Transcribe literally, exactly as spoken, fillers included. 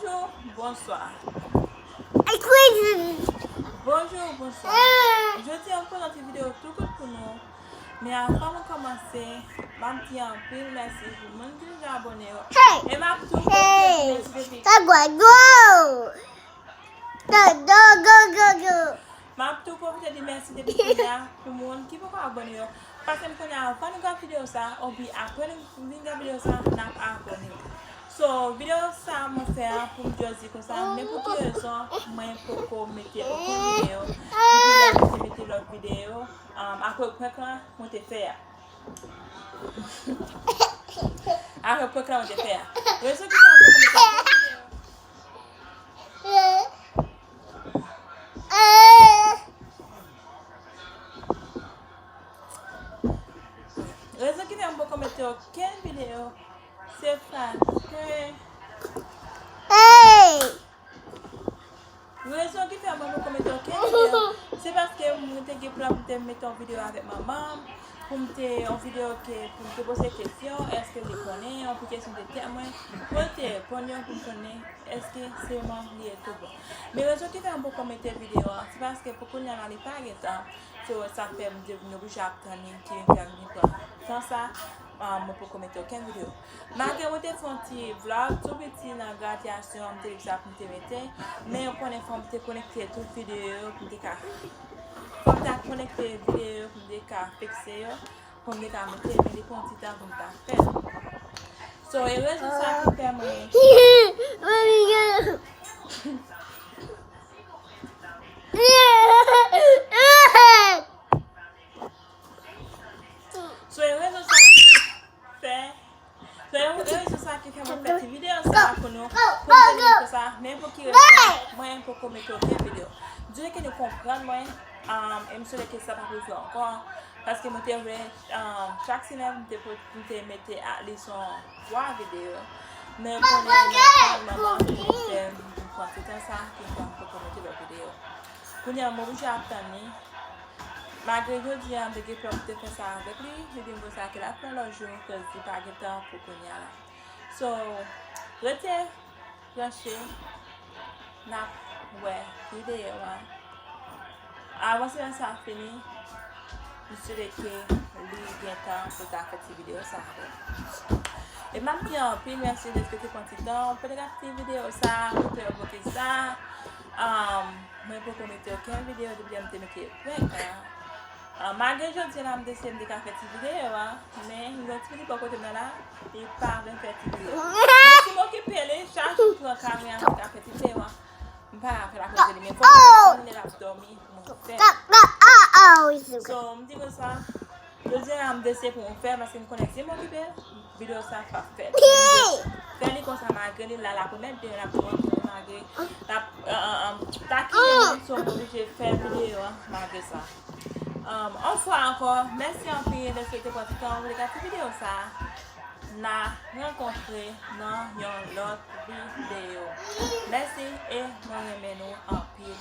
Bonjou, bonswa. Bonjou, bonswa. Jodi a, m prezante videyo tou kout pou nou. Men avan mwen kòmanse, m ap di anpil mèsi pou moun ki deja abòne yo. E m ap tou pwofite di mèsi depi. M ap tou pwofite di mèsi depi kounye a pou moun ki poko abòne yo. Paske m konnen avan nou gad videyo sa, oubyen apre nou fin gad videyo sa, n ap abòne. So, videyo sa mwen fè a pou m just di konsa, nenpòt ki rezon, mwen poko mete okenn videyo. Depi lè mwen te mete lòt videyo, um, apre prank lan, mwen te fè a. Apre prank lan, mwen te fè a. Rezon ki fè mwen poko mete okenn videyo. Rezon ki fè m poko mete okenn videyo, se paske Rezon ki fè mwen poko mete okenn videyo, se paske mwen te gen plan pou m te mete yon videyo avèk manman m, pou m te, yon videyo ke, pou m te poze kesyon, èske li konnen, yon ti kesyon de tèt mwen, pou l te reponn yo, pou m konnen èske se manman li ye tout bon. Men rezon ki fè m poko mete videyo a, se paske pou kounye a la li pa gen tan. So, sa fè m te vin oblije ap tann li, ki vin fè m vin pran tan sa, ah, mwen poko mete okenn videyo. Malgre mwen te fè yon ti vlog tou piti nan gradyasyon an, m te di sa pou m te mete, men ou konnen fò m te konekte tout videyo yo pou m te ka, fò m ta konekte videyo yo pou m te ka fikse yo, pou m te ka mete, men li pran yon ti tan pou m ta fè l. So, e rezon sa ki fè mwen So, e rezon sa ki fè, so, e rezon sa ki fè mwen fè ti videyo sa pou nou, pou nou te di konsa, men pou ki rezon, mwen poko mete okenn videyo. Dieu ke nou konprann mwen, um, e m swete ke sa pa rive ankò, paske mwen te vle, um, chak semèn, mwen te, mwen te mete at least yon twa videyo, men konnen nan kay manman, mwen fè, mwen pran ti tan sa, ki fè mwen poko mete lòt videyo. Kounye a, mwen oblije ap tann li. Malgre jodi a, m te gen plan pou te fè sa avèk li, li di m konsa ke l ap fè yon lòt jou, cause li pa gen tan pou kounye a la. So, rete branche, n ap wè videyo a. Avan semèn sa fini, m swete ke li gen tan pou ta fè ti videyo sa avè m. E m ap di anpil mèsi dèske te pran ti tan pou te gade ti videyo sa, pou te bloke sa. Um, mwen poko mete okenn videyo depi lè m te mete prank la. Ah, malgre jodi a la m deside m te ka fè ti videyo a, men yon ti pitit bò kote m nan la, li pa vle fè ti videyo. Men si m okipe li, chak jou m pran kamera m te ka fè ti videyo a, m pa ka fè l akoz de li, men fò m tann lè l ap dòmi pou mwen fè l. So, m di konsa, jodi a la m deside pou mwen fè, paske m konnen si m okipe l, videyo sa p ap fèt. Fè li konsa malgre li la, l ap remèt de l ap tou anpil malgre l ap, euh, euh, euh, takinen nou, so m oblije fè videyo a malgre sa. Um, yon fwa ankò, mèsi anpil dèske w te pran ti tan w vle gade ti videyo sa. N a rankontre nan yon lòt videyo. Mèsi e mwen renmen nou anpil.